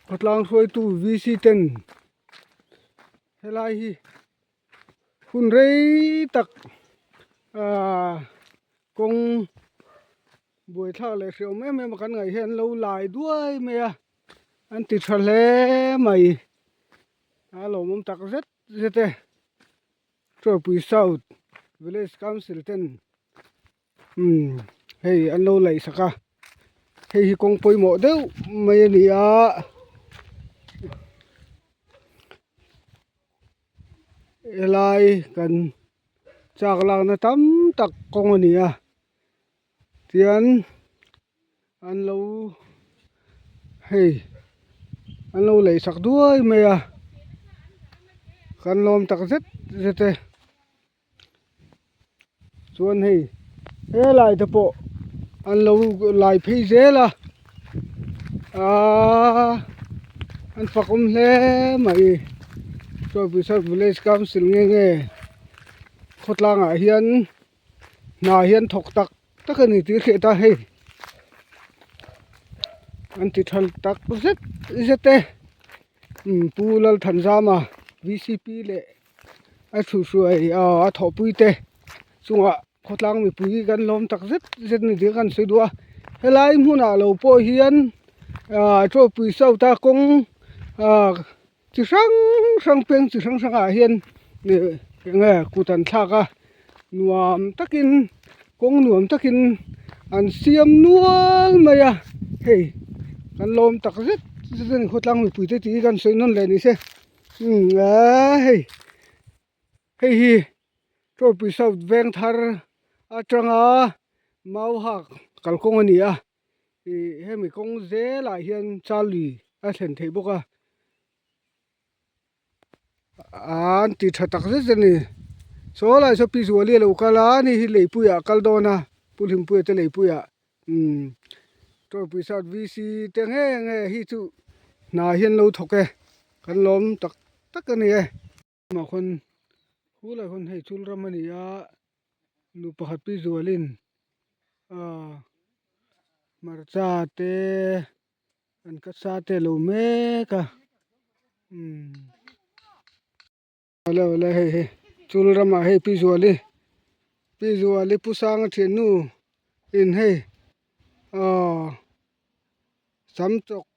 Khawtlang hruaitu VC ten helai hi hun rei tak ahh kawng buaithlak leh hreawm em em a kan ngaih hian an lo lai duai mai a an ti tha hle mai a lawmawm tak zet zet e Chawlhpui South Village Council ten Umm hei an lo laih sak a hei hi kawng pawimawh deuh mai a ni a helai kan chak lakna tam tak kawng a ni a tian an lo hei an lo laih sak duai mai a kan lawm tak zet zet e. Chuan hei helai te pawh an lo lai phei zel a aaa an fak awm hle mai Chawlhpui South Village Council nge nge khawtlang ah hian hna hian thawk tak tak a ni tih a hriat a hei an ti tha tak zet zet e Pu Lalthanzama V C P leh. A thuhruai a thawhpui te chungah khawtlang mipui kan lawm tak zet zet ni tih kan sawi duh a helai hmunah lo pawh hian ah Chawlhpui South a kawng ah chi hrang hrang peng chi hrang hrang ah hian ih eng nge kut an thlak a nuam takin kawng nuam takin an siam nual mai a hei kan lawm tak zet zet a ni khawtlang mipui te tih hi kan sawi nawn leh ni se. Umm aaa hei hei hi Chawlhpui South veng thar atanga Mauhak kalkawng a ni a ih hemi kawng zelah hian Charlie a thlen theih bawk a an ti tha tak zet zet a ni saw lai saw Pi Zuali a lo kal a ani hi leipuiah a kal dawn a Pu Hlimpuia te leipuiah. Umm Chawlhpui South VC te nge nge hi chu hna hian lo thawk e kan lawm tak tak a ni e. Mah khawn khulai khawn hei chul ram a ni a nu pakhat pi zualin aaa hmarcha te an ka sa te a lo mek a umm. Awle awle hei hi chul ramah hei pi zuali pi zuali pu sanga thiannu in hei aw sam chawk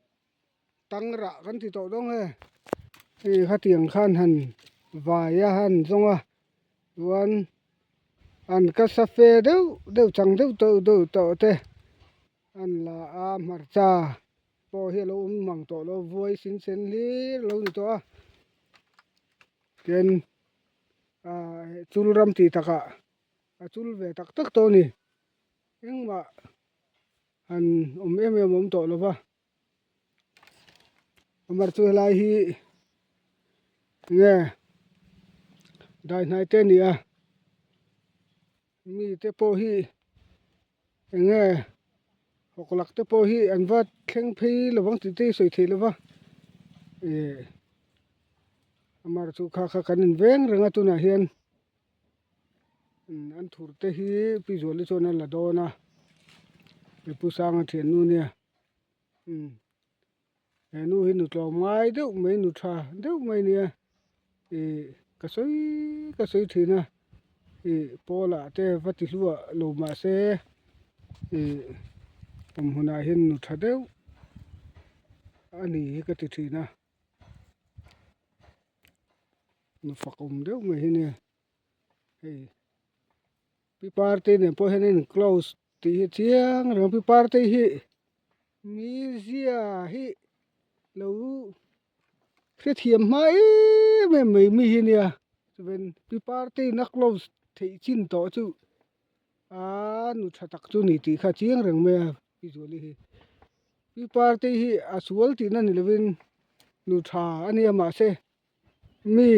tang rah kan ti tawh dawn nge hei khatiang khan han vai a han zawng a chuan an ka sa fe deuh deuh chang deuh deuh deuh tawh te an la a hmarcha pawh hi a lo awm mang tawh lo vuai sin sen hlir a lo ni tawh a. Tin ah chul ram tih takah a chul ve tak tak tawh a ni engmah han awm em em a awm tawh lo va amar chu helai hi nge dai hnai te a ni a mite pawh hi eng nge hawklak te pawh hi an va thleng phei lovang tih te hi sawi theih lova ih amar chu kha kha kan inveng reng a tunah hian an thur te hi pi zuali chuan a la dawn a pu sanga thiannu nia umm. He nu hi nu tlawm ngai deuh mai nu tha deuh mai nia ih ka sawi ka sawi thin a ih pawl ah te va ti hluah lo mahse ih awm hunah hian nu tha deuh a ni hi ka ti thin a nu fak awm deuh mai hi nia hei pi parte nen pawh hian a in close tih hi a chiang reng a pi parte hi. Mizia hi lo hrethiam hma em em mai mi hi nia chuan pi party na close theih chin tawh chu aa nu tha tak chu ni tih kha chiang reng mai a pi zuali hi pi party hi a sual tihna ni lovin nu tha a nia mahse mi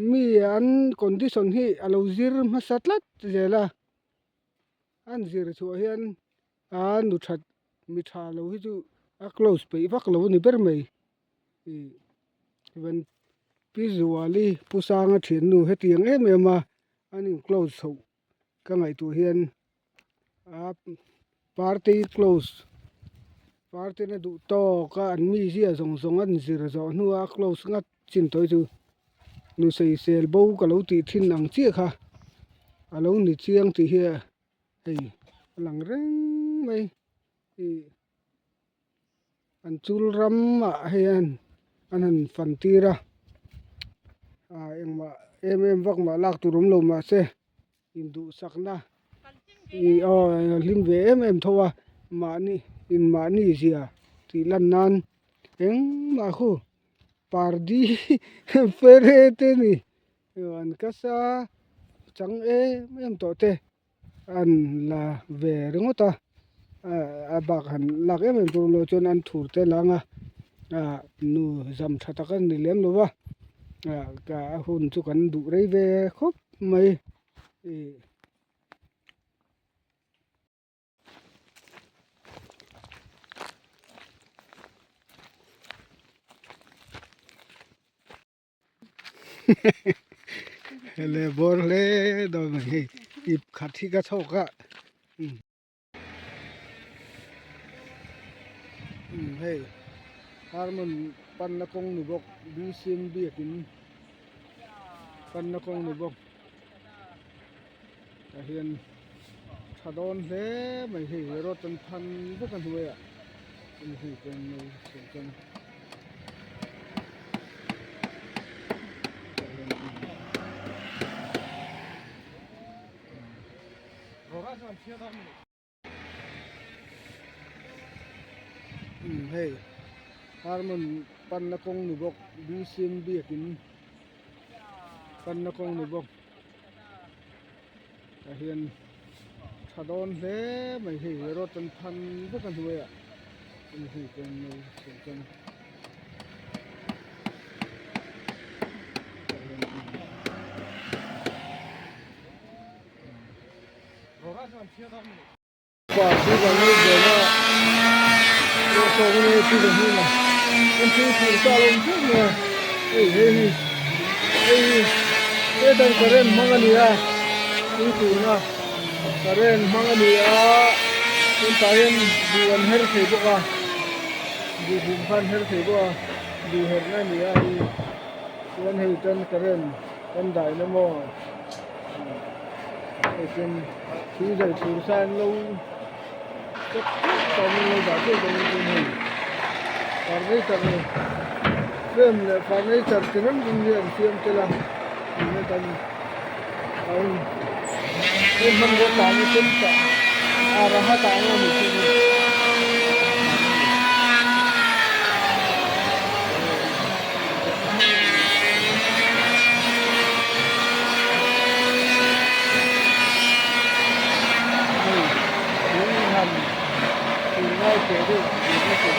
mi an condition hi a lo zir hmasa tlat zel a an zir chhuah hian. A nu that mi tha lo hi chu a close peih vak lo a ni ber mai ih chuan pi zuali pu sanga thiannu hetiang em em a an in close chhoh ka ngaihtuah hian a party close. Party na duh tawk a an mizia zawng zawng an zir zawh hnua a close ngat chin tawh hi chu nu sawisel bo ka lo tih thin ang chiah kha a lo ni chiang tih hi hei a lang reng mai ih an chul ramah hian an han fan tir a ah engmah em em vak mah lak tur awm lo mahse induhsakna ih aw hlim ve em em tho a mahni in mahni zia tih lan nan engmah khu pardi fere te ni an kasa chang em em tawh te an la ve ringawt a a bak han lak em em tur lo chuan an thur te lang a ah nu zam tha tak a ni lem lo va ah a hun chu kan duh rei ve khawp mai ih. Le bawr hle dawn mai hei ip khat hi ka chhawk a umm hei harmon panna kawng ni bawk bcm biakin panna kawng ni bawk tah hian tha dawn hle mai hei road an phan vek a hnuaiah hei chuan chuan. Hei harmon panna kawng ni bawk bcm biakin panna kawng ni bawk tah hian tha dawn hle mai hei road an phan vek a hnuaiah hei chuan. Current hmang a ni a thingtuna current hmang a ni a tah hian buh an her thei bawk a buh hum kha an her thei bawk a buh herna a ni a hei chuan hei chuan current kan daihna maw. Hei chuan thil zai tur sa an lo chek teuh tawh an lo dah teuh tawh chuan hei furniture ni frame leh furniture chi hrang hrang hi an siam tel a hetah hei hmanrua tana sen tah a raha tana a nih chu hei. Hei thing han thing ngai teh deuh tih na tur.